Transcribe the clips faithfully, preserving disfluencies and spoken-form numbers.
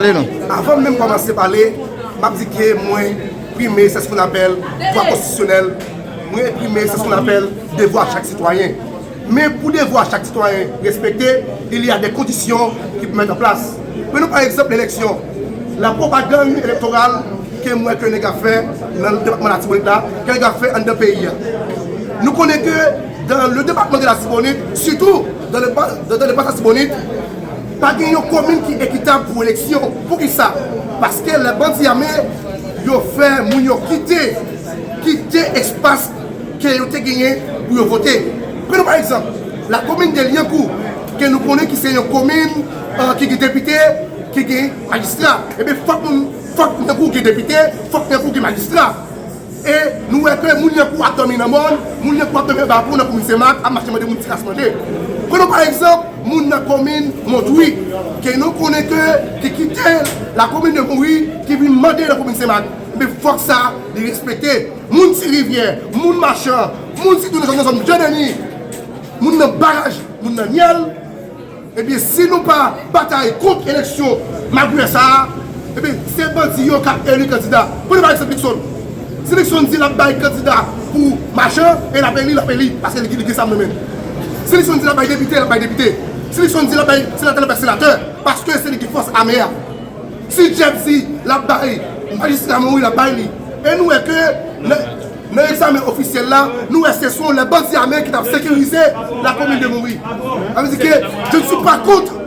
Pale non. Avan m menm kòmanse pale, m ap di ke mwen eksprime, c'est ce qu'on appelle, dwa konstitisyonèl, mwen eksprime, c'est ce qu'on appelle, devwa chak sitwayen. Men pou devwa chak sitwayen respekte, il y a des conditions ki pou mèt an plas. Prenons par exemple l'élection. La propagande électorale ke m wè ke nèg ap fè nan depatman Latibonit la, ke nèg ap fè anndan peyi a. Nou konnen ke dans le département de Latibonit, surtout dans le ba- dans le Basse Latibonite, pa gen yon komin ki ekitab pou eleksyon. Poukisa? Paske lè bandi ame yo fè moun yo kite kite espas ke yo te genyen pou yo vote. Prenons par exemple la commune de Liancourt, ke nou konnen ki se yon komin ki gen depite, ki gen majistra. Ebyen fòk moun, fòk Liancourt gen depite, fòk Liancourt gen majistra. E nou wè ke moun Liancourt ap dòmi nan mòn, moun Liancourt ap dòmi anba pon nan komin Senmak, ap mache mande moun ti kas mande. Prenons par exemple moun nan komin Montwi, ke nou konnen ke ki kite la commune de Montwi, ki vin mande nan komin Senmak. Men fòk sa li respekte. Moun Ti Rivyè, moun Machan, moun sitou nan zòn, nan zòn Jandeni, moun nan Baraj, moun nan Nyèl, ebyen si nou pa batay kont eleksyon magouyè sa a, ebyen se bandi yo k ap eli kandida. Prenons par exemple Luckson. Si Luckson di l ap bay kandida pou Machan, e l ap eli, l ap eli, paske li gen zam nan men l. Si Luckson di l ap bay depite, l ap bay depite. Si Luckson di l ap bay senatè, l ap bay senatè, paske se li ki fòs ame a. Si Jeff di l ap bay majistra Montwi, l ap bay li. E nou wè ke nan, nan egzamen ofisyèl la, nou wè se sou lè bandi ame ki t ap sekirize la commune de Montwi. Sa vle di ke je ne suis pas contre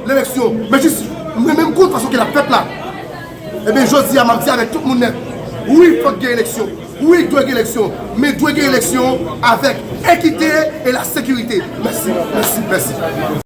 l'élection, men jis mwen menm kont fason ke l ap fèt la. Ebyen jodi a m ap di avèk tout moun nèt, wi fòk gen eleksyon, wi dwe gen eleksyon, men dwe gen eleksyon avèk ekite e la sekirite. Mèsi, mèsi, mèsi.